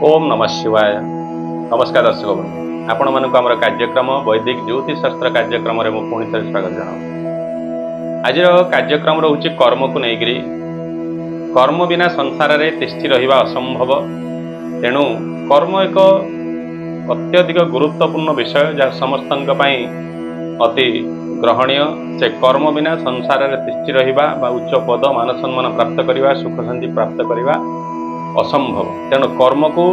ଓମ୍ ନମଃ ଶିବାୟ। ନମସ୍କାର ଦର୍ଶକ ବନ୍ଧୁ, ଆପଣମାନଙ୍କୁ ଆମର କାର୍ଯ୍ୟକ୍ରମ ବୈଦିକ ଜ୍ୟୋତିଷ ଶାସ୍ତ୍ର କାର୍ଯ୍ୟକ୍ରମରେ ମୁଁ ପୁଣି ଥରେ ସ୍ୱାଗତ ଜଣାଉଛି। ଆଜିର କାର୍ଯ୍ୟକ୍ରମ ରହୁଛି କର୍ମକୁ ନେଇକରି। କର୍ମ ବିନା ସଂସାରରେ ତିଷ୍ଠି ରହିବା ଅସମ୍ଭବ। ତେଣୁ କର୍ମ ଏକ ଅତ୍ୟଧିକ ଗୁରୁତ୍ୱପୂର୍ଣ୍ଣ ବିଷୟ, ଯାହା ସମସ୍ତଙ୍କ ପାଇଁ ଅତି ଗ୍ରହଣୀୟ। ସେ କର୍ମ ବିନା ସଂସାରରେ ତିଷ୍ଠି ରହିବା ବା ଉଚ୍ଚ ପଦ, ମାନ ସମ୍ମାନ ପ୍ରାପ୍ତ କରିବା, ସୁଖ ଶାନ୍ତି ପ୍ରାପ୍ତ କରିବା ଅସମ୍ଭବ। ତେଣୁ କର୍ମକୁ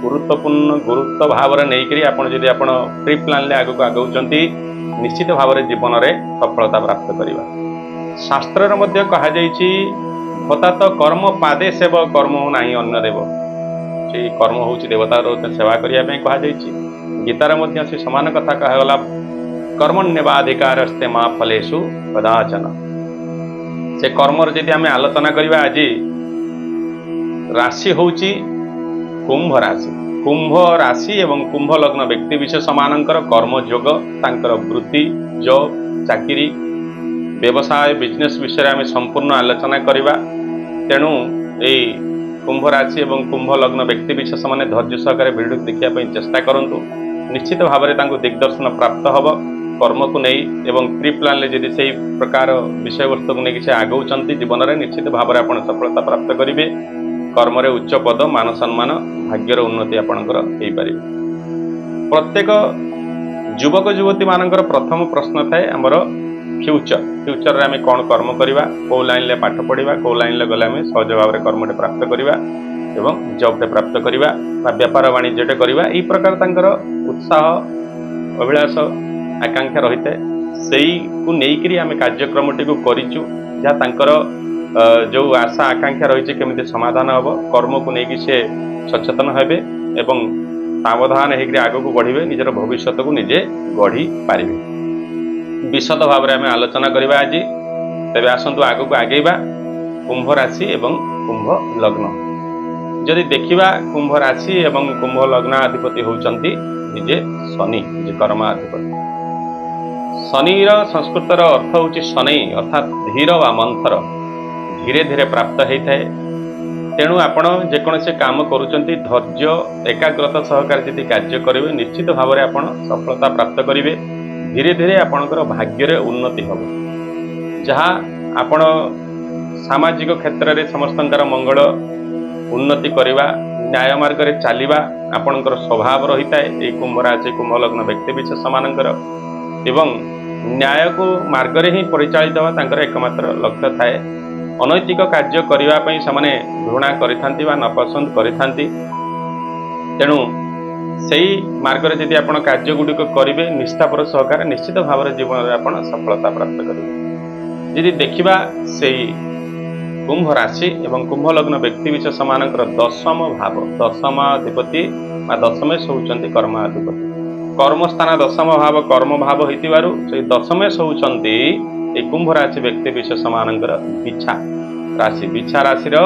ଗୁରୁତ୍ୱପୂର୍ଣ୍ଣ ଗୁରୁତ୍ୱ ଭାବରେ ନେଇକରି ଆପଣ ଯଦି ଆପଣ ପ୍ରି ପ୍ଲାନ୍ରେ ଆଗକୁ ଆଗଉଛନ୍ତି, ନିଶ୍ଚିତ ଭାବରେ ଜୀବନରେ ସଫଳତା ପ୍ରାପ୍ତ କରିବା। ଶାସ୍ତ୍ରରେ ମଧ୍ୟ କୁହାଯାଇଛି, "ଭୋତା ତ କର୍ମ ପାଦେ ସେବ, କର୍ମ ନାହିଁ ଅନ୍ୟ ଦେବ।" ସେଇ କର୍ମ ହେଉଛି ଦେବତାର ସେବା କରିବା ପାଇଁ କୁହାଯାଇଛି। ଗୀତାରେ ମଧ୍ୟ ସେ ସମାନ କଥା କୁହାଗଲା, "କର୍ମଣ୍ୟେବାଧିକାରସ୍ତେ ମା ଫଲେଷୁ କଦାଚନ।" ସେ କର୍ମର ଯଦି ଆମେ ଆଲୋଚନା କରିବା ଆଜି, ରାଶି ହେଉଛି କୁମ୍ଭ ରାଶି। କୁମ୍ଭ ରାଶି ଏବଂ କୁମ୍ଭ ଲଗ୍ନ ବ୍ୟକ୍ତି ବିଶେଷ ମାନଙ୍କର କର୍ମଯୋଗ, ତାଙ୍କର ବୃତ୍ତି, ଜବ୍, ଚାକିରି, ବ୍ୟବସାୟ, ବିଜନେସ୍ ବିଷୟରେ ଆମେ ସମ୍ପୂର୍ଣ୍ଣ ଆଲୋଚନା କରିବା। ତେଣୁ ଏଇ କୁମ୍ଭ ରାଶି ଏବଂ କୁମ୍ଭ ଲଗ୍ନ ବ୍ୟକ୍ତି ବିଶେଷ ମାନେ ଧୈର୍ଯ୍ୟ ସହକାରେ ଭିଡ଼ିଓ ଦେଖିବା ପାଇଁ ଚେଷ୍ଟା କରନ୍ତୁ। ନିଶ୍ଚିତ ଭାବରେ ତାଙ୍କୁ ଦିଗ୍ଦର୍ଶନ ପ୍ରାପ୍ତ ହେବ କର୍ମକୁ ନେଇ ଏବଂ ପ୍ରି ପ୍ଲାନ୍ରେ ଯଦି ସେଇ ପ୍ରକାର ବିଷୟବସ୍ତୁକୁ ନେଇକି ସେ ଆଗଉଛନ୍ତି, ଜୀବନରେ ନିଶ୍ଚିତ ଭାବରେ ଆପଣ ସଫଳତା ପ୍ରାପ୍ତ କରିବେ। କର୍ମରେ ଉଚ୍ଚ ପଦ, ମାନ ସମ୍ମାନ, ଭାଗ୍ୟର ଉନ୍ନତି ଆପଣଙ୍କର ହେଇପାରିବ। ପ୍ରତ୍ୟେକ ଯୁବକ ଯୁବତୀମାନଙ୍କର ପ୍ରଥମ ପ୍ରଶ୍ନ ଥାଏ, ଆମର ଫ୍ୟୁଚରରେ ଆମେ କ'ଣ କର୍ମ କରିବା, କେଉଁ ଲାଇନରେ ପାଠ ପଢ଼ିବା, କେଉଁ ଲାଇନରେ ଗଲେ ଆମେ ସହଜ ଭାବରେ କର୍ମଟେ ପ୍ରାପ୍ତ କରିବା ଏବଂ ଜବ୍ଟେ ପ୍ରାପ୍ତ କରିବା ବା ବେପାର ବାଣିଜ୍ୟଟେ କରିବା। ଏଇ ପ୍ରକାର ତାଙ୍କର ଉତ୍ସାହ, ଅଭିଳାଷ, ଆକାଂକ୍ଷା ରହିଥାଏ। ସେଇକୁ ନେଇକରି ଆମେ କାର୍ଯ୍ୟକ୍ରମଟିକୁ କରିଛୁ, ଯାହା ତାଙ୍କର ଯୋଉ ଆଶା ଆକାଂକ୍ଷା ରହିଛି କେମିତି ସମାଧାନ ହେବ, କର୍ମକୁ ନେଇକି ସେ ସଚେତନ ହେବେ ଏବଂ ସାବଧାନ ହେଇକରି ଆଗକୁ ବଢ଼ିବେ, ନିଜର ଭବିଷ୍ୟତକୁ ନିଜେ ଗଢ଼ି ପାରିବେ। ବିଶଦ ଭାବରେ ଆମେ ଆଲୋଚନା କରିବା ଆଜି। ତେବେ ଆସନ୍ତୁ ଆଗକୁ ଆଗେଇବା। କୁମ୍ଭ ରାଶି ଏବଂ କୁମ୍ଭ ଲଗ୍ନ ଯଦି ଦେଖିବା, କୁମ୍ଭ ରାଶି ଏବଂ କୁମ୍ଭ ଲଗ୍ନାଧିପତି ହେଉଛନ୍ତି ନିଜେ ଶନି, ଯେ କର୍ମାଧିପତି। ଶନିର ସଂସ୍କୃତର ଅର୍ଥ ହେଉଛି ଶନୈ, ଅର୍ଥାତ୍ ଧୀର ବା ମନ୍ଥର, ଧୀରେ ଧୀରେ ପ୍ରାପ୍ତ ହେଇଥାଏ। ତେଣୁ ଆପଣ ଯେକୌଣସି କାମ କରୁଛନ୍ତି, ଧୈର୍ଯ୍ୟ, ଏକାଗ୍ରତା ସହକାରେ ଯଦି କାର୍ଯ୍ୟ କରିବେ, ନିଶ୍ଚିତ ଭାବରେ ଆପଣ ସଫଳତା ପ୍ରାପ୍ତ କରିବେ। ଧୀରେ ଧୀରେ ଆପଣଙ୍କର ଭାଗ୍ୟରେ ଉନ୍ନତି ହେବ, ଯାହା ଆପଣ ସାମାଜିକ କ୍ଷେତ୍ରରେ ସମସ୍ତଙ୍କର ମଙ୍ଗଳ, ଉନ୍ନତି କରିବା, ନ୍ୟାୟ ମାର୍ଗରେ ଚାଲିବା ଆପଣଙ୍କର ସ୍ୱଭାବ ରହିଥାଏ ଏଇ କୁମ୍ଭ ରାଶି, କୁମ୍ଭ ଲଗ୍ନ ବ୍ୟକ୍ତି ବିଶେଷ ମାନଙ୍କର। ଏବଂ ନ୍ୟାୟକୁ ମାର୍ଗରେ ହିଁ ପରିଚାଳିତ ହେବା ତାଙ୍କର ଏକମାତ୍ର ଲକ୍ଷ୍ୟ ଥାଏ। ଅନୈତିକ କାର୍ଯ୍ୟ କରିବା ପାଇଁ ସେମାନେ ଘୃଣା କରିଥାନ୍ତି ବା ନାପସନ୍ଦ କରିଥାନ୍ତି। ତେଣୁ ସେଇ ମାର୍ଗରେ ଯଦି ଆପଣ କାର୍ଯ୍ୟ ଗୁଡ଼ିକ କରିବେ ନିଷ୍ଠାପର ସହକାରେ, ନିଶ୍ଚିତ ଭାବରେ ଜୀବନରେ ଆପଣ ସଫଳତା ପ୍ରାପ୍ତ କରିବେ। ଯଦି ଦେଖିବା, ସେଇ କୁମ୍ଭ ରାଶି ଏବଂ କୁମ୍ଭ ଲଗ୍ନ ବ୍ୟକ୍ତି ବିଶେଷ ମାନଙ୍କର ଦଶମ ଭାବ, ଦଶମାଧିପତି ବା ଦଶମେଶ ହେଉଛନ୍ତି କର୍ମାଧିପତି। କର୍ମସ୍ଥାନ ଦଶମ ଭାବ, କର୍ମ ଭାବ ହେଇଥିବାରୁ ସେଇ ଦଶମେଶ ହେଉଛନ୍ତି ଏଇ କୁମ୍ଭ ରାଶି ବ୍ୟକ୍ତି ବିଶେଷ ମାନଙ୍କର ବିଛା ରାଶି। ବିଛା ରାଶିର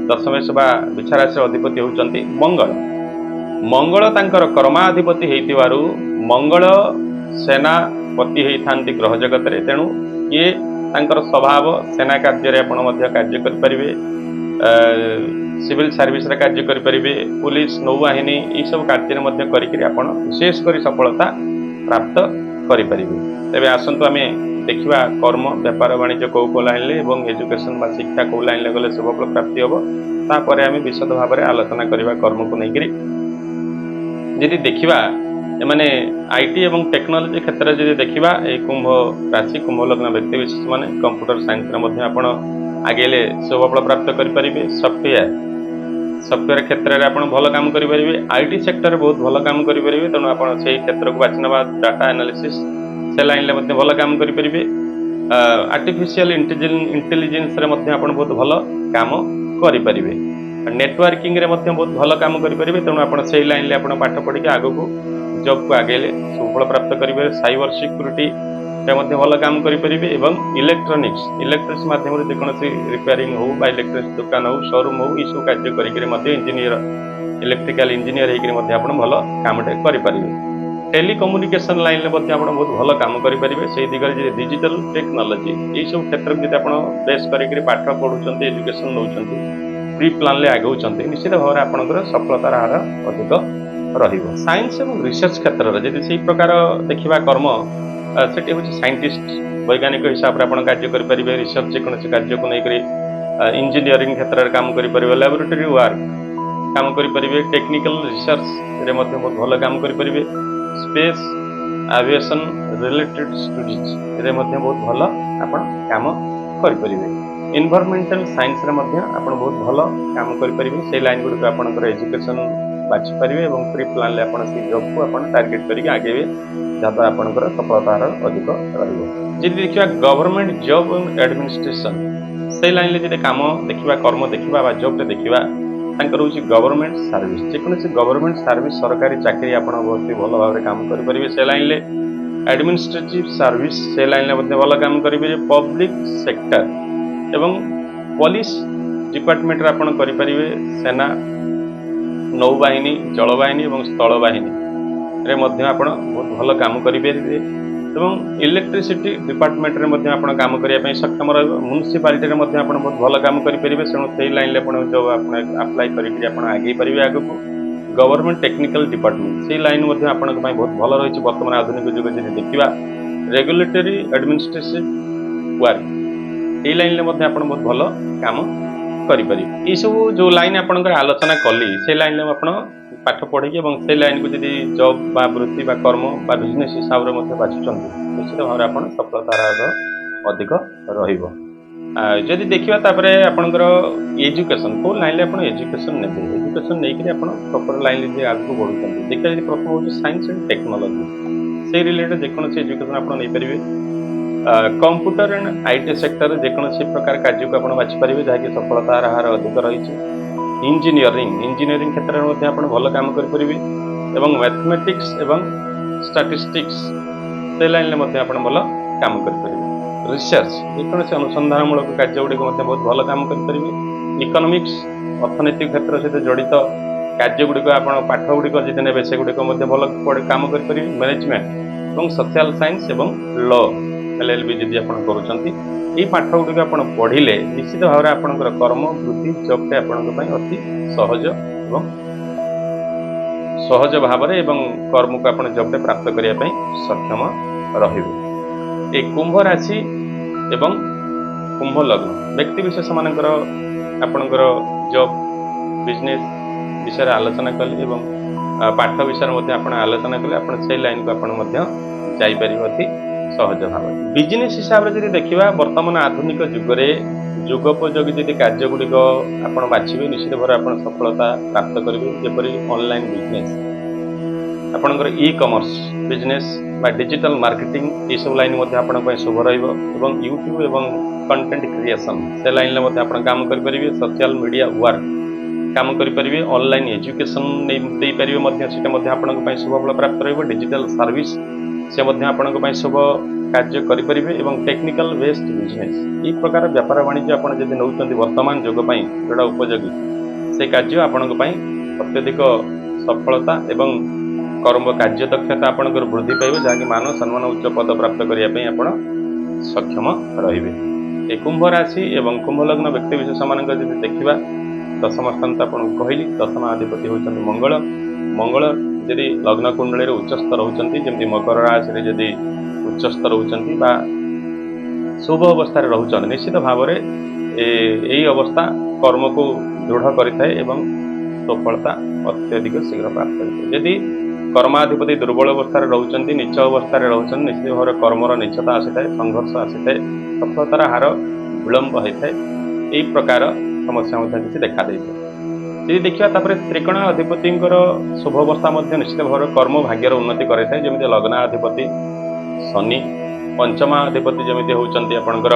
ଦଶମେଶ ବା ବିଛା ରାଶିର ଅଧିପତି ହେଉଛନ୍ତି ମଙ୍ଗଳ। ମଙ୍ଗଳ ତାଙ୍କର କର୍ମାଧିପତି ହେଇଥିବାରୁ ମଙ୍ଗଳ ସେନାପତି ହେଇଥାନ୍ତି ଗ୍ରହ ଜଗତରେ। ତେଣୁ ଇଏ ତାଙ୍କର ସ୍ୱଭାବ। ସେନା କାର୍ଯ୍ୟରେ ଆପଣ ମଧ୍ୟ କାର୍ଯ୍ୟ କରିପାରିବେ, ସିଭିଲ ସର୍ଭିସରେ କାର୍ଯ୍ୟ କରିପାରିବେ, ପୋଲିସ, ନୌବାହିନୀ, ଏଇସବୁ କାର୍ଯ୍ୟରେ ମଧ୍ୟ କରିକିରି ଆପଣ ବିଶେଷ କରି ସଫଳତା ପ୍ରାପ୍ତ କରିପାରିବେ। ତେବେ ଆସନ୍ତୁ ଆମେ ଦେଖିବା, କର୍ମ, ବେପାର ବାଣିଜ୍ୟ କୋଉ କୋଉ ଲାଇନରେ ଏବଂ ଏଜୁକେସନ ବା ଶିକ୍ଷା କୋଉ ଲାଇନରେ ଗଲେ ଶୁଭଫଳ ପ୍ରାପ୍ତି ହେବ। ତାପରେ ଆମେ ବିଶଦ ଭାବରେ ଆଲୋଚନା କରିବା କର୍ମକୁ ନେଇକରି। ଯଦି ଦେଖିବା, ଏମାନେ IT ଏବଂ ଟେକ୍ନୋଲୋଜି କ୍ଷେତ୍ରରେ ଯଦି ଦେଖିବା, ଏଇ କୁମ୍ଭ ରାଶି, କୁମ୍ଭ ଲଗ୍ନ ବ୍ୟକ୍ତି ବିଶେଷ ମାନେ କମ୍ପ୍ୟୁଟର ସାଇନ୍ସରେ ମଧ୍ୟ ଆପଣ ଆଗେଇଲେ ଶୁଭଫଳ ପ୍ରାପ୍ତ କରିପାରିବେ। ସଫ୍ଟୱେୟାର କ୍ଷେତ୍ରରେ ଆପଣ ଭଲ କାମ କରିପାରିବେ। IT ସେକ୍ଟରରେ ବହୁତ ଭଲ କାମ କରିପାରିବେ। ତେଣୁ ଆପଣ ସେଇ କ୍ଷେତ୍ରକୁ ବାଛି ନେବା, ଡାଟା ଆନାଲିସିସ୍, ସେ ଲାଇନରେ ମଧ୍ୟ ଭଲ କାମ କରିପାରିବେ। ଆର୍ଟିଫିସିଆଲ ଇଣ୍ଟେଲିଜେନ୍ସରେ ମଧ୍ୟ ଆପଣ ବହୁତ ଭଲ କାମ କରିପାରିବେ। ନେଟୱାର୍କିଂରେ ମଧ୍ୟ ବହୁତ ଭଲ କାମ କରିପାରିବେ। ତେଣୁ ଆପଣ ସେଇ ଲାଇନରେ ଆପଣ ପାଠ ପଢ଼ିକି ଆଗକୁ ଜବକୁ ଆଗେଇଲେ ସୁଫଳ ପ୍ରାପ୍ତ କରିପାରିବେ। ସାଇବର ସିକ୍ୟୁରିଟିରେ ମଧ୍ୟ ଭଲ କାମ କରିପାରିବେ ଏବଂ ଇଲେକ୍ଟ୍ରୋନିକ୍ସ ମାଧ୍ୟମରେ ଯେକୌଣସି ରିପେୟାରିଂ ହଉ ବା ଇଲେକ୍ଟ୍ରୋନିକ୍ସ ଦୋକାନ ହଉ, ସୋରୁମ୍ ହଉ, ଏସବୁ କାର୍ଯ୍ୟ କରିକିରି ମଧ୍ୟ ଇଞ୍ଜିନିୟର, ଇଲେକ୍ଟ୍ରିକାଲ ଇଞ୍ଜିନିୟର ହେଇକିରି ମଧ୍ୟ ଆପଣ ଭଲ କାମଟେ କରିପାରିବେ। ଟେଲିକମ୍ୟୁନିକେସନ ଲାଇନରେ ମଧ୍ୟ ଆପଣ ବହୁତ ଭଲ କାମ କରିପାରିବେ। ସେଇ ଦିଗରେ ଯଦି ଡିଜିଟାଲ ଟେକ୍ନୋଲୋଜି, ଏଇସବୁ କ୍ଷେତ୍ରକୁ ଯଦି ଆପଣ ବେସ୍ କରିକିରି ପାଠ ପଢୁଛନ୍ତି, ଏଜୁକେସନ ନେଉଛନ୍ତି, ପ୍ରି ପ୍ଲାନ୍ରେ ଆଗଉଛନ୍ତି, ନିଶ୍ଚିତ ଭାବରେ ଆପଣଙ୍କର ସଫଳତାର ହାର ଅଧିକ ରହିବ। ସାଇନ୍ସ ଏବଂ ରିସର୍ଚ୍ଚ କ୍ଷେତ୍ରରେ ଯଦି ସେଇ ପ୍ରକାର ଦେଖିବା କର୍ମ, ସେଠି ହେଉଛି ସାଇଣ୍ଟିଷ୍ଟ, ବୈଜ୍ଞାନିକ ହିସାବରେ ଆପଣ କାର୍ଯ୍ୟ କରିପାରିବେ। ରିସର୍ଚ୍ଚ ଯେକୌଣସି କାର୍ଯ୍ୟକୁ ନେଇକରି ଇଞ୍ଜିନିୟରିଂ କ୍ଷେତ୍ରରେ କାମ କରିପାରିବେ, ଲାବୋରେଟୋରୀ ୱାର୍କ କାମ କରିପାରିବେ, ଟେକ୍ନିକାଲ ରିସର୍ଚ୍ଚରେ ମଧ୍ୟ ବହୁତ ଭଲ କାମ କରିପାରିବେ। ସ୍ପେସ୍ ଆଭିଏସନ୍ ରିଲେଟେଡ୍ ଷ୍ଟଡିଜରେ ମଧ୍ୟ ବହୁତ ଭଲ ଆପଣ କାମ କରିପାରିବେ। ଏନଭାରମେଣ୍ଟାଲ ସାଇନ୍ସରେ ମଧ୍ୟ ଆପଣ ବହୁତ ଭଲ କାମ କରିପାରିବେ। ସେଇ ଲାଇନ୍ ଗୁଡ଼ିକ ଆପଣଙ୍କର ଏଜୁକେସନ୍ ବାଛିପାରିବେ ଏବଂ ପ୍ରି ପ୍ଲାନ୍ରେ ଆପଣ ସେଇ ଜବ୍କୁ ଆପଣ ଟାର୍ଗେଟ୍ କରିକି ଆଗେଇବେ, ଯାହାଦ୍ୱାରା ଆପଣଙ୍କର ସଫଳତା ହାର ଅଧିକ ରହିବ। ଯଦି ଦେଖିବା ଗଭର୍ଣ୍ଣମେଣ୍ଟ ଜବ୍ ଏବଂ ଆଡମିନିଷ୍ଟ୍ରେସନ, ସେଇ ଲାଇନ୍ରେ ଯଦି କାମ ଦେଖିବା, କର୍ମ ଦେଖିବା ବା ଜବ୍ଟେ ଦେଖିବା, ତାଙ୍କର ହେଉଛି ଗଭର୍ଣ୍ଣମେଣ୍ଟ ସର୍ଭିସ। ଯେକୌଣସି ଗଭର୍ଣ୍ଣମେଣ୍ଟ ସର୍ଭିସ, ସରକାରୀ ଚାକିରି ଆପଣ ବହୁତ ଭଲ ଭାବରେ କାମ କରିପାରିବେ ସେ ଲାଇନ୍ରେ। ଆଡମିନିଷ୍ଟ୍ରେଟିଭ ସର୍ଭିସ, ସେ ଲାଇନ୍ରେ ମଧ୍ୟ ଭଲ କାମ କରିପାରିବେ। ପବ୍ଲିକ ସେକ୍ଟର ଏବଂ ପୋଲିସ ଡିପାର୍ଟମେଣ୍ଟରେ ଆପଣ କରିପାରିବେ। ସେନା, ନୌବାହିନୀ, ଜଳବାହିନୀ ଏବଂ ସ୍ଥଳବାହିନୀରେ ମଧ୍ୟ ଆପଣ ବହୁତ ଭଲ କାମ କରିପାରିବେ ଏବଂ ଇଲେକ୍ଟ୍ରିସିଟି ଡିପାର୍ଟମେଣ୍ଟରେ ମଧ୍ୟ ଆପଣ କାମ କରିବା ପାଇଁ ସକ୍ଷମ ରହିବ। ମ୍ୟୁନିସିପାଲିଟିରେ ମଧ୍ୟ ଆପଣ ବହୁତ ଭଲ କାମ କରିପାରିବେ। ତେଣୁ ସେଇ ଲାଇନ୍ରେ ଆପଣ ଜବ୍ ଆପଣ ଆପ୍ଲାଏ କରିକିରି ଆପଣ ଆଗେଇ ପାରିବେ ଆଗକୁ। ଗଭର୍ଣ୍ଣମେଣ୍ଟ ଟେକ୍ନିକାଲ ଡିପାର୍ଟମେଣ୍ଟ, ସେଇ ଲାଇନ୍ ମଧ୍ୟ ଆପଣଙ୍କ ପାଇଁ ବହୁତ ଭଲ ରହିଛି। ବର୍ତ୍ତମାନ ଆଧୁନିକ ଯୁଗ ଯଦି ଦେଖିବା, ରେଗୁଲେଟରୀ ଆଡମିନିଷ୍ଟ୍ରେଟିଭ ୱାର୍କ, ଏଇ ଲାଇନ୍ରେ ମଧ୍ୟ ଆପଣ ବହୁତ ଭଲ କାମ କରିପାରିବେ। ଏଇସବୁ ଯେଉଁ ଲାଇନ୍ ଆପଣଙ୍କର ଆଲୋଚନା କଲି, ସେ ଲାଇନ୍ରେ ଆପଣ ପାଠ ପଢ଼ିକି ଏବଂ ସେ ଲାଇନ୍କୁ ଯଦି ଜବ୍ ବା ବୃତ୍ତି ବା କର୍ମ ବା ବିଜନେସ୍ ହିସାବରେ ମଧ୍ୟ ବାଛୁଛନ୍ତି, ନିଶ୍ଚିତ ଭାବରେ ଆପଣ ସଫଳତାର ହାର ଅଧିକ ରହିବ। ଯଦି ଦେଖିବା ତାପରେ ଆପଣଙ୍କର ଏଜୁକେସନ୍, କେଉଁ ଲାଇନ୍ରେ ଆପଣ ଏଜୁକେସନ୍ ନେବେ, ଏଜୁକେସନ୍ ନେଇକରି ଆପଣ ପ୍ରପର ଲାଇନ୍ରେ ଯଦି ଆଗକୁ ବଢ଼ୁଛନ୍ତି, ଦେଖିବା ଯଦି ପ୍ରଥମ ହେଉଛି ସାଇନ୍ସ ଆଣ୍ଡ ଟେକ୍ନୋଲୋଜି, ସେଇ ରିଲେଟେଡ୍ ଯେକୌଣସି ଏଜୁକେସନ୍ ଆପଣ ନେଇପାରିବେ। କମ୍ପ୍ୟୁଟର ଆଣ୍ଡ IT ସେକ୍ଟରରେ ଯେକୌଣସି ପ୍ରକାର କାର୍ଯ୍ୟକୁ ଆପଣ ବାଛିପାରିବେ, ଯାହାକି ସଫଳତାର ହାର ଅଧିକ ରହିଛି। ଇଞ୍ଜିନିୟରିଂ କ୍ଷେତ୍ରରେ ମଧ୍ୟ ଆପଣ ଭଲ କାମ କରିପାରିବେ ଏବଂ ମ୍ୟାଥମେଟିକ୍ସ ଏବଂ ଷ୍ଟାଟିଷ୍ଟିକ୍ସ, ସେ ଲାଇନ୍ରେ ମଧ୍ୟ ଆପଣ ଭଲ କାମ କରିପାରିବେ। ରିସର୍ଚ୍ଚ, ଯେକୌଣସି ଅନୁସନ୍ଧାନମୂଳକ କାର୍ଯ୍ୟ ଗୁଡ଼ିକ ମଧ୍ୟ ବହୁତ ଭଲ କାମ କରିପାରିବେ। ଇକୋନୋମିକ୍ସ, ଅର୍ଥନୈତିକ କ୍ଷେତ୍ର ସହିତ ଜଡ଼ିତ କାର୍ଯ୍ୟ ଗୁଡ଼ିକ ଆପଣ ପାଠ ଗୁଡ଼ିକ ଯଦି ନେବେ, ସେଗୁଡ଼ିକ ମଧ୍ୟ ଭଲ କାମ କରିପାରିବେ। ମ୍ୟାନେଜମେଣ୍ଟ ଏବଂ ସୋସିଆଲ ସାଇନ୍ସ ଏବଂ ଲ, ଏଲ୍ଏଲ୍ବି ଯଦି ଆପଣ କରୁଛନ୍ତି, ଏଇ ପାଠ ଗୁଡ଼ିକ ଆପଣ ପଢ଼ିଲେ ନିଶ୍ଚିତ ଭାବରେ ଆପଣଙ୍କର କର୍ମ, ବୃତ୍ତି, ଜବ୍ଟା ଆପଣଙ୍କ ପାଇଁ ଅତି ସହଜ ଏବଂ ସହଜ ଭାବରେ ଏବଂ କର୍ମକୁ ଆପଣ ଜବ୍ଟେ ପ୍ରାପ୍ତ କରିବା ପାଇଁ ସକ୍ଷମ ରହିବେ। ଏଇ କୁମ୍ଭ ରାଶି ଏବଂ କୁମ୍ଭ ଲଗ୍ନ ବ୍ୟକ୍ତି ବିଶେଷ ମାନଙ୍କର ଆପଣଙ୍କର ଜବ୍, ବିଜନେସ୍ ବିଷୟରେ ଆଲୋଚନା କଲେ ଏବଂ ପାଠ ବିଷୟରେ ମଧ୍ୟ ଆପଣ ଆଲୋଚନା କଲେ, ଆପଣ ସେଇ ଲାଇନକୁ ଆପଣ ମଧ୍ୟ ଯାଇପାରିବେ ଅତି ସହଜ ଭାବରେ। ବିଜନେସ୍ ହିସାବରେ ଯଦି ଦେଖିବା, ବର୍ତ୍ତମାନ ଆଧୁନିକ ଯୁଗରେ ଯୁଗୋପଯୋଗୀ ଯଦି କାର୍ଯ୍ୟ ଗୁଡ଼ିକ ଆପଣ ବାଛିବେ, ନିଶ୍ଚିତ ଭାବରେ ଆପଣ ସଫଳତା ପ୍ରାପ୍ତ କରିବେ। ଯେପରି ଅନଲାଇନ୍ ବିଜନେସ୍, ଆପଣଙ୍କର ଇ କମର୍ସ ବିଜନେସ୍ ବା ଡିଜିଟାଲ ମାର୍କେଟିଂ, ଏସବୁ ଲାଇନ୍ ମଧ୍ୟ ଆପଣଙ୍କ ପାଇଁ ଶୁଭ ରହିବ ଏବଂ ୟୁଟ୍ୟୁବ ଏବଂ କଣ୍ଟେଣ୍ଟ କ୍ରିଏସନ୍, ସେ ଲାଇନ୍ରେ ମଧ୍ୟ ଆପଣ କାମ କରିପାରିବେ। ସୋସିଆଲ ମିଡ଼ିଆ ୱାର୍କ କାମ କରିପାରିବେ। ଅନଲାଇନ୍ ଏଜୁକେସନ୍ ନେଇ ଦେଇପାରିବେ ମଧ୍ୟ, ସେଇଟା ମଧ୍ୟ ଆପଣଙ୍କ ପାଇଁ ଶୁଭ ଫଳ ପ୍ରାପ୍ତ ରହିବ। ଡିଜିଟାଲ ସର୍ଭିସ, ସେ ମଧ୍ୟ ଆପଣଙ୍କ ପାଇଁ ଶୁଭ କାର୍ଯ୍ୟ କରିପାରିବେ ଏବଂ ଟେକ୍ନିକାଲ ବେସ୍ଡ ବିଜନେସ୍, ଏଇ ପ୍ରକାର ବ୍ୟାପାର ବାଣିଜ୍ୟ ଆପଣ ଯଦି ନେଉଛନ୍ତି, ବର୍ତ୍ତମାନ ଯୁଗ ପାଇଁ ଯେଉଁଟା ଉପଯୋଗୀ, ସେ କାର୍ଯ୍ୟ ଆପଣଙ୍କ ପାଇଁ ଅତ୍ୟଧିକ ସଫଳତା ଏବଂ କର୍ମ କାର୍ଯ୍ୟ ଦକ୍ଷତା ଆପଣଙ୍କର ବୃଦ୍ଧି ପାଇବ, ଯାହାକି ମାନ ସମ୍ମାନ, ଉଚ୍ଚ ପଦ ପ୍ରାପ୍ତ କରିବା ପାଇଁ ଆପଣ ସକ୍ଷମ ରହିବେ। ଏ କୁମ୍ଭ ରାଶି ଏବଂ କୁମ୍ଭ ଲଗ୍ନ ବ୍ୟକ୍ତି ବିଶେଷମାନଙ୍କର ଯଦି ଦେଖିବା, ଦଶମ ସ୍ଥାନ ତ ଆପଣଙ୍କୁ କହିଲି। ଦଶମ ଅଧିପତି ହେଉଛନ୍ତି ମଙ୍ଗଳ। ମଙ୍ଗଳ ଯଦି ଲଗ୍ନ କୁଣ୍ଡଳୀରେ ଉଚ୍ଚସ୍ଥ ରହୁଛନ୍ତି, ଯେମିତି ମକର ରାଶିରେ ଯଦି ଉଚ୍ଚସ୍ଥ ରହୁଛନ୍ତି ବା ଶୁଭ ଅବସ୍ଥାରେ ରହୁଛନ୍ତି, ନିଶ୍ଚିତ ଭାବରେ ଏଇ ଅବସ୍ଥା କର୍ମକୁ ଦୃଢ଼ କରିଥାଏ ଏବଂ ସଫଳତା ଅତ୍ୟଧିକ ଶୀଘ୍ର ପ୍ରାପ୍ତ ହୋଇଥାଏ। ଯଦି କର୍ମାଧିପତି ଦୁର୍ବଳ ଅବସ୍ଥାରେ ରହୁଛନ୍ତି, ନୀଚ ଅବସ୍ଥାରେ ରହୁଛନ୍ତି, ନିଶ୍ଚିତ ଭାବରେ କର୍ମର ନୀଚତା ଆସିଥାଏ, ସଂଘର୍ଷ ଆସିଥାଏ, ସଫଳତାର ହାର ବିଳମ୍ବ ହୋଇଥାଏ। ଏଇ ପ୍ରକାର ସମସ୍ୟା ମଧ୍ୟ କିଛି ଦେଖା ଦେଇଥାଏ। ଯଦି ଦେଖିବା ତାପରେ ତ୍ରିକୋଣ ଅଧିପତିଙ୍କର ଶୁଭ ଅବସ୍ଥା ମଧ୍ୟ ନିଶ୍ଚିତ ଭାବରେ କର୍ମ ଭାଗ୍ୟର ଉନ୍ନତି କରିଥାଏ। ଯେମିତି ଲଗ୍ନାଧିପତି ଶନି, ପଞ୍ଚମାଧିପତି ଯେମିତି ହେଉଛନ୍ତି ଆପଣଙ୍କର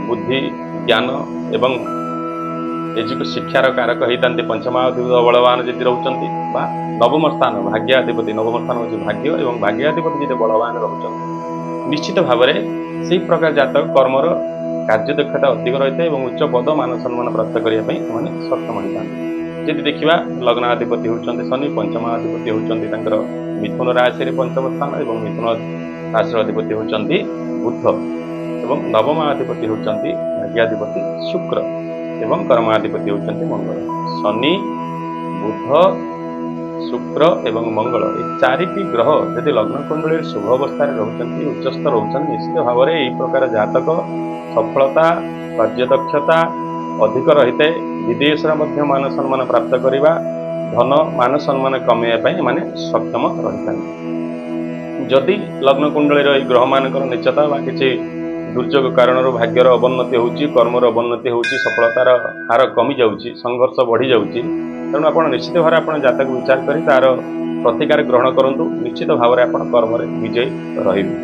ବୁଦ୍ଧି, ଜ୍ଞାନ ଏବଂ ଏଜୁକେ ଶିକ୍ଷାର କାରକ ହେଇଥାନ୍ତି। ପଞ୍ଚମାଧିପତି ବଳବାନ ଯଦି ରହୁଛନ୍ତି ବା ନବମ ସ୍ଥାନ ଭାଗ୍ୟାଧିପତି, ନବମ ସ୍ଥାନ ହେଉଛି ଭାଗ୍ୟ ଏବଂ ଭାଗ୍ୟାଧିପତି ଯଦି ବଳବାନ ରହୁଛନ୍ତି, ନିଶ୍ଚିତ ଭାବରେ ସେଇ ପ୍ରକାର ଜାତକ କର୍ମର କାର୍ଯ୍ୟଦକ୍ଷତା ଅଧିକ ରହିଥାଏ ଏବଂ ଉଚ୍ଚ ପଦ, ମାନ ସମ୍ମାନ ପ୍ରାପ୍ତ କରିବା ପାଇଁ ସେମାନେ ସକ୍ଷମ ହୋଇଥାନ୍ତି। ଯଦି ଦେଖିବା, ଲଗ୍ନାଧିପତି ହେଉଛନ୍ତି ଶନି, ପଞ୍ଚମାଧିପତି ହେଉଛନ୍ତି ତାଙ୍କର ମିଥୁନ ରାଶିରେ ପଞ୍ଚମ ସ୍ଥାନ ଏବଂ ମିଥୁନ ରାଶିର ଅଧିପତି ହେଉଛନ୍ତି ବୁଧ ଏବଂ ନବମାଧିପତି ହେଉଛନ୍ତି ଭାଗ୍ୟାଧିପତି ଶୁକ୍ର। ଏବଂ କର୍ମାଧିପତି ହେଉଛନ୍ତି ମଙ୍ଗଳ। ଶନି, ବୁଧ, ଶୁକ୍ର ଏବଂ ମଙ୍ଗଳ, এই ଚାରିଟି ଗ୍ରହ ଯଦି ଲଗ୍ନ କୁଣ୍ଡଳୀରେ ଶୁଭ ଅବସ୍ଥାରେ ରହୁଛନ୍ତି, ଉଚ୍ଚସ୍ଥ ରହୁଛନ୍ତି, ନିଶ୍ଚିତ ଭାବରେ ଏହି ପ୍ରକାର ଜାତକ ସଫଳତା, କାର୍ଯ୍ୟଦକ୍ଷତା ଅଧିକ ରହିଥାଏ। ବିଦେଶରେ ମଧ୍ୟ ମାନ ସମ୍ମାନ ପ୍ରାପ୍ତ କରିବା, ଧନ ମାନ ସମ୍ମାନ କମେଇବା ପାଇଁ ଏମାନେ ସକ୍ଷମ ରହିଥାନ୍ତି। ଯଦି ଲଗ୍ନ କୁଣ୍ଡଳୀର ଏହି ଗ୍ରହମାନଙ୍କର ନିଚତା ବା କିଛି ଦୁର୍ଯୋଗ କାରଣରୁ ଭାଗ୍ୟର ଅବନତି ହେଉଛି, କର୍ମର ଅବନତି ହେଉଛି, ସଫଳତାର ହାର କମି ଯାଉଛି, ସଂଘର୍ଷ ବଢ଼ି ଯାଉଛି, ତେଣୁ ଆପଣ ନିଶ୍ଚିତ ଭାବରେ ଆପଣ ଜାତକ ବିଚାର କରି ତାର ପ୍ରତିକାର ଗ୍ରହଣ କରନ୍ତୁ। ନିଶ୍ଚିତ ଭାବରେ ଆପଣ କର୍ମରେ ବିଜୟୀ ରହିବେ।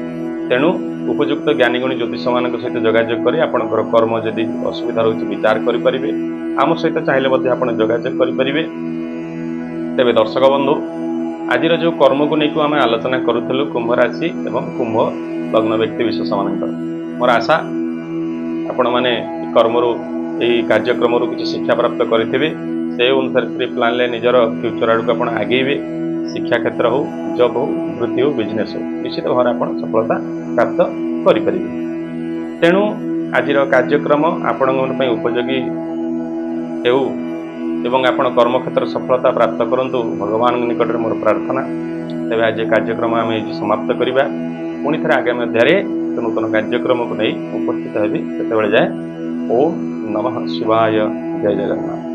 ତେଣୁ ଉପଯୁକ୍ତ ଜ୍ଞାନୀଗୁଣୀ ଜ୍ୟୋତିଷମାନଙ୍କ ସହିତ ଯୋଗାଯୋଗ କରି ଆପଣଙ୍କର କର୍ମ ଯଦି ଅସୁବିଧା ରହୁଛି, ବିଚାର କରିପାରିବେ। ଆମ ସହିତ ଚାହିଁଲେ ମଧ୍ୟ ଆପଣ ଯୋଗାଯୋଗ କରିପାରିବେ। ତେବେ ଦର୍ଶକ ବନ୍ଧୁ, ଆଜିର ଯେଉଁ କର୍ମକୁ ନେଇକି ଆମେ ଆଲୋଚନା କରୁଥିଲୁ, କୁମ୍ଭ ରାଶି ଏବଂ କୁମ୍ଭ ଲଗ୍ନ ବ୍ୟକ୍ତି ବିଶେଷମାନଙ୍କର, ମୋର ଆଶା ଆପଣମାନେ କର୍ମରୁ, ଏହି କାର୍ଯ୍ୟକ୍ରମରୁ କିଛି ଶିକ୍ଷା ପ୍ରାପ୍ତ କରିଥିବେ। ସେ ଅନୁସାରେ ପ୍ରି ପ୍ଲାନ୍ରେ ନିଜର ଫ୍ୟୁଚର ଆଡ଼କୁ ଆପଣ ଆଗେଇବେ। ଶିକ୍ଷା କ୍ଷେତ୍ର ହଉ, ଜବ୍ ହଉ, ବୃତ୍ତି ହଉ, ବିଜନେସ୍ ହଉ, ନିଶ୍ଚିତ ଭାବରେ ଆପଣ ସଫଳତା ପ୍ରାପ୍ତ କରିପାରିବେ। ତେଣୁ ଆଜିର କାର୍ଯ୍ୟକ୍ରମ ଆପଣଙ୍କ ପାଇଁ ଉପଯୋଗୀ ହେଉ ଏବଂ ଆପଣ କର୍ମକ୍ଷେତ୍ରରେ ସଫଳତା ପ୍ରାପ୍ତ କରନ୍ତୁ, ଭଗବାନଙ୍କ ନିକଟରେ ମୋର ପ୍ରାର୍ଥନା। ତେବେ ଆଜି କାର୍ଯ୍ୟକ୍ରମ ଆମେ ଏଇଠି ସମାପ୍ତ କରିବା। ପୁଣି ଥରେ ଆଗାମୀ ଅଧ୍ୟାୟରେ ଏକ ନୂତନ କାର୍ଯ୍ୟକ୍ରମକୁ ନେଇ ଉପସ୍ଥିତ ହେବି। ସେତେବେଳେ ଯାଏ ଓମ୍ ନମଃ ଶିବାୟ। ଜୟ ଜଗନ୍ନାଥ।